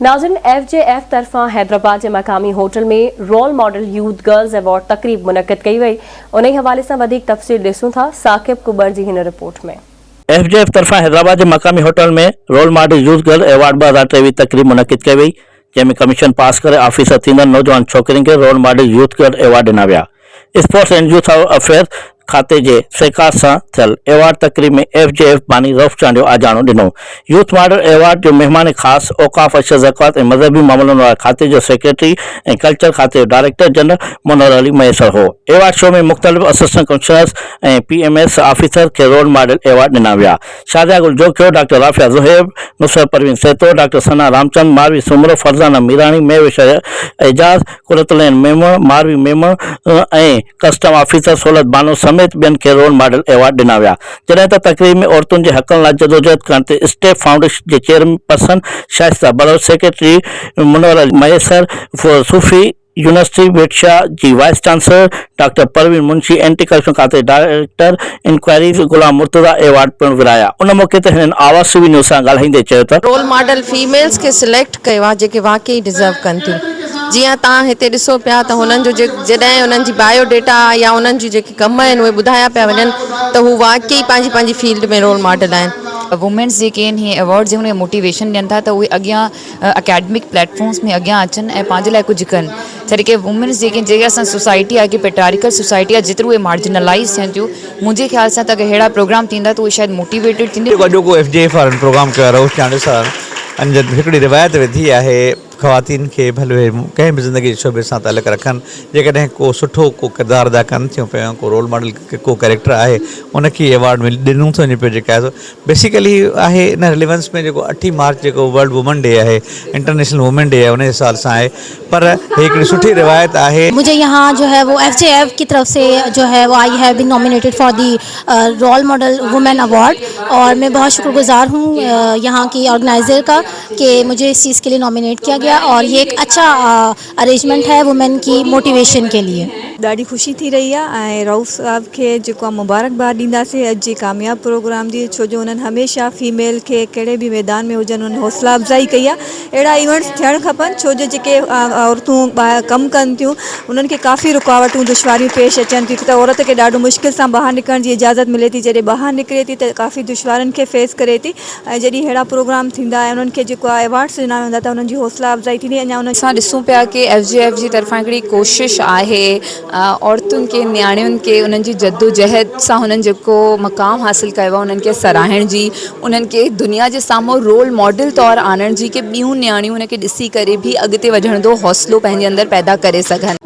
ناظرين ايف جي ايف طرفان حيدرآباد جي مقامي hotel ۾ role model youth girls award تقريب منعقد ڪئي وئي انهي حوالي سان وڌيڪ تفصيل ڏسون ٿا ثاقب ڪٻر جي هن رپورٽ ۾. ايف جي ايف طرفان حيدرآباد جي مقامي hotel ۾ role model youth girls award 2023 تقريب منعقد ڪئي وئي جنهن ۾ ڪميشن پاس ڪري آفيسر ٿيندڙ نوجوان ڇوڪرين کي role model youth girls award ڏنا ويا. اسپورٽس اينڊ يوٿ افيئرز کاتي جي سهڪار سان ٿيل ايوارڊ تقريب ۾ ايف جي ايف باني رئوف چانڊيو آجياڻو ڏنو. يوٿ ماڊل ايوارڊ جو مهمان خاص اوقاف عشر زڪوات ۽ مذهبي معاملن واري کاتي جو سيڪريٽري ۽ ڪلچر کاتي جو ڊائريڪٽر جنرل منور علي مهيسر هو. ايوارڊ شو ۾ مختلف assistant commissioners ۽ P M S officers کي رول ماڊل ايوارڊ ڏنا ويا. شازيا گل جوکيو، ڊاڪٽر رافعه زهيب، نصرت پروين سهتو، ڊاڪٽر ثنا رامچند، ماروي سومرو، فرزانه ميراڻي، مهوش اعجاز، قرت العين ميمڻ، ماروي ميمڻ ۽ ڪسٽم آفيسر سولت بانو سميت ٻين کي رول ماڊل ايوارڊ ڏنا ويا. جڏهن ته تقريب ۾ عورتن جي حقن لاء جدوجهد ڪرڻ تي اسٽيپ فائونڊيشن جي chairperson Shaista Baloch, secretary Munawar Ali Mahesar, Sufi university Bhit Shah جي vice chancellor doctor Parveen Munshi, anti corruption کاتي جي director inquiries Ghulam Murtaza award پڻ ورهايا. ان موقعي تي هنن آواز سي وي نيوز سان ڳالهائيندي چيو ته. رول ماڊل فيميلز کي سليڪٽ ڪيو آهي جيڪي واقعي ڊزرو ڪن ٿيون جيئن توهان هتي ڏسو پيا ته هنن جو جڏهن انهن جي بايو ڊيٽا يا انهن جون جيڪي ڪم آهن اهي ٻڌايا پيا وڃن ته هو واقعي پنهنجي پنهنجي فيلڊ ۾ رول ماڊل آهن. وومينز جيڪي آهن هي ايوارڊز هن کي موٽيويشن ڏين ٿا ته اهي اڳيان اڪيڊمڪ پليٽ فارمس ۾ اڳيان اچن ۽ پنهنجي لاء ڪجهه ڪن ڇڏي ڪي وومينز جيڪي جيڪي اسان سوسائٽي آهي پيٽاريڪل سوسائٽي آهي جيترو اهي مارجنلائز ٿين ٿيون منهنجي خيال سان ته اگر اهڙا پروگرام ٿيندا ته اهي شايد موٽيويٽيڊ ٿينديون. جيڪو اڄوڪو ايف جي ايف وارن پروگرام ڪيو آهي رئوف چانڊيو صاحب ان جي هڪڙي روايت وڌي آهي خواتين کي ڀلي اهي ڪنهن به زندگي جي شعبي سان تعلق رکن جيڪڏهن ڪو سٺو ڪو ڪردار ادا ڪن ٿيون پيون ڪو رول ماڊل ڪو ڪريڪٽر آهي ان کي ايوارڊ ڏنو ٿو وڃي پيو جيڪا آهي سو بيسيڪلي آهي ان رليونس ۾ جيڪو اٺين مارچ جيڪو ورلڊ وومن ڊي آهي انٽرنيشنل وومن ڊي آهي ان حساب سان آهي پر هي هڪڙي سٺي روايت آهي. مجهي يهان جو هي وو ايف جي ايف ڪي طرف سي جو هي وو I have been nominated for the role model women award اور مين بهت شڪر گذار هون يهان ڪي آرگنائزر ڪا ڪي مجهي اس چيز ڪي لئي نامينيٽ ڪيا گيا اور يي ايڪ اڇا ارينجمينٽ هي وومين ڪي موٽيويشن ڪي لئي. ڏاڍي خوشي ٿي رهي آهي ۽ رئوف صاحب کي جيڪو آهي مبارڪباد ڏينداسين اڄ جي ڪامياب پروگرام جي ڇو جو انهن هميشه فيميل کي ڪهڙي به ميدان ۾ هجن انهن حوصلا افزائي ڪئي آهي اهڙا ايونٽس ٿيڻ کپن ڇو جو جيڪي عورتون ٻاهر ڪم ڪن ٿيون انهن کي ڪافي رڪاوٽون دشواريون پيش اچن ٿيون ته عورت کي ڏاڍو مشڪل سان ٻاهر نڪرڻ جي اجازت ملي ٿي جڏهن ٻاهر نڪري ٿي ته ڪافي دشوارين کي فيس ڪري ٿي ۽ جڏهن اهڙا پروگرام ٿيندا ۽ انهن کي جيڪو آهي ايوارڊس ڏنا ويندا ته انهن جي حوصلا افزائي ٿيندي اڃا انهن. اسان ڏسون پيا ڪي ايف جي ايف جي طرفان هڪڙي ڪوشش آهي عورتن کي نياڻين کي انهن جي جدوجهد سان هنن جيڪو مقام حاصل ڪيو آهي انهن کي ساراهڻ جي انهن کي دنيا جي سامهون رول ماڊل طور آڻڻ جي ڪي ٻيون نياڻيون ان کي ڏسي ڪري به اڳتي وڌڻ جو حوصلو پنهنجي اندر پيدا ڪري سگهن.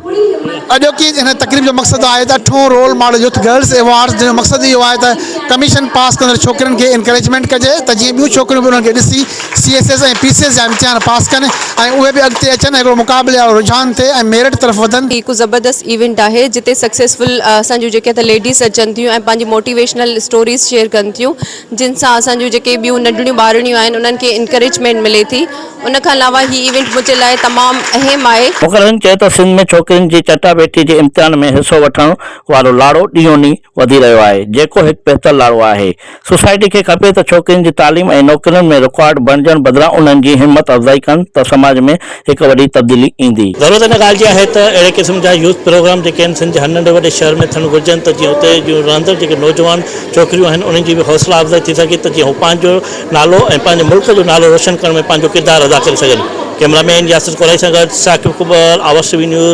اڄوڪي هن تقريب جو مقصد آهي ته اٺون role model youth girls awards جنهن جو مقصد اهو آهي ته ڪميشن پاس ڪندڙ ڇوڪرين کي انڪريجمينٽ ڪجي ته جيئن ٻيون ڇوڪريون به انهن کي ڏسي C S S ۽ P C S جا امتحان پاس ڪن ۽ اهي به اڳتي اچن ۽ هڪڙو مقابلي وارو رجحان ٿئي ۽ ميرٽ طرف وڌن. هي هڪ زبردست ايونٽ آهي جتي سڪسيسفل اسان جون جيڪي ته ليڊيز اچن ٿيون ۽ پنهنجي موٽيويشنل اسٽوريز شيئر ڪن ٿيون جن سان اسان جون جيڪي ٻيون ننڍڙيون ٻارڙيون آهن انهن کي انڪريجمينٽ ملي ٿي ان کان علاوه هي ايونٽ منهنجي لاء تمام اهم آهي. مقررين چيو ته سنڌ ۾ ڇوڪرين جي چٽاڀيٽي جي امتحان ۾ حصو وٺڻ وارو لاڙو ڏينهون ڏينهن وڌي رهيو آهي، جيڪو هڪ بهتر لاڙو آهي. سوسائٽي کي کپي ته ڇوڪرين جي تعليم ۽ نوڪرين ۾ رڪاوٽ بڻجڻ بدران انهن جي همت افزائي ڪن ته سماج ۾ هڪ وڏي تبديلي ايندي. ضرورت ان ڳالهه جي آهي ته اهڙي قسم جا يوٿ پروگرام جيڪي آهن سنڌ جي هر ننڍي وڏي شهر ۾ ٿيڻ گهرجن ته جيئن اتي جون رهندڙ جيڪي نوجوان ڇوڪريون آهن انهن جي به حوصلا افزائي ٿي سگهي ته جيئن هو پنهنجو نالو ۽ پنهنجي ملڪ جو نالو روشن ڪرڻ ۾ پنهنجو ڪردار ادا ڪري سگهن. ڪئميرا مين ياسر ڪورائي سان گڏ Saqib Kubar, Awaz T V news.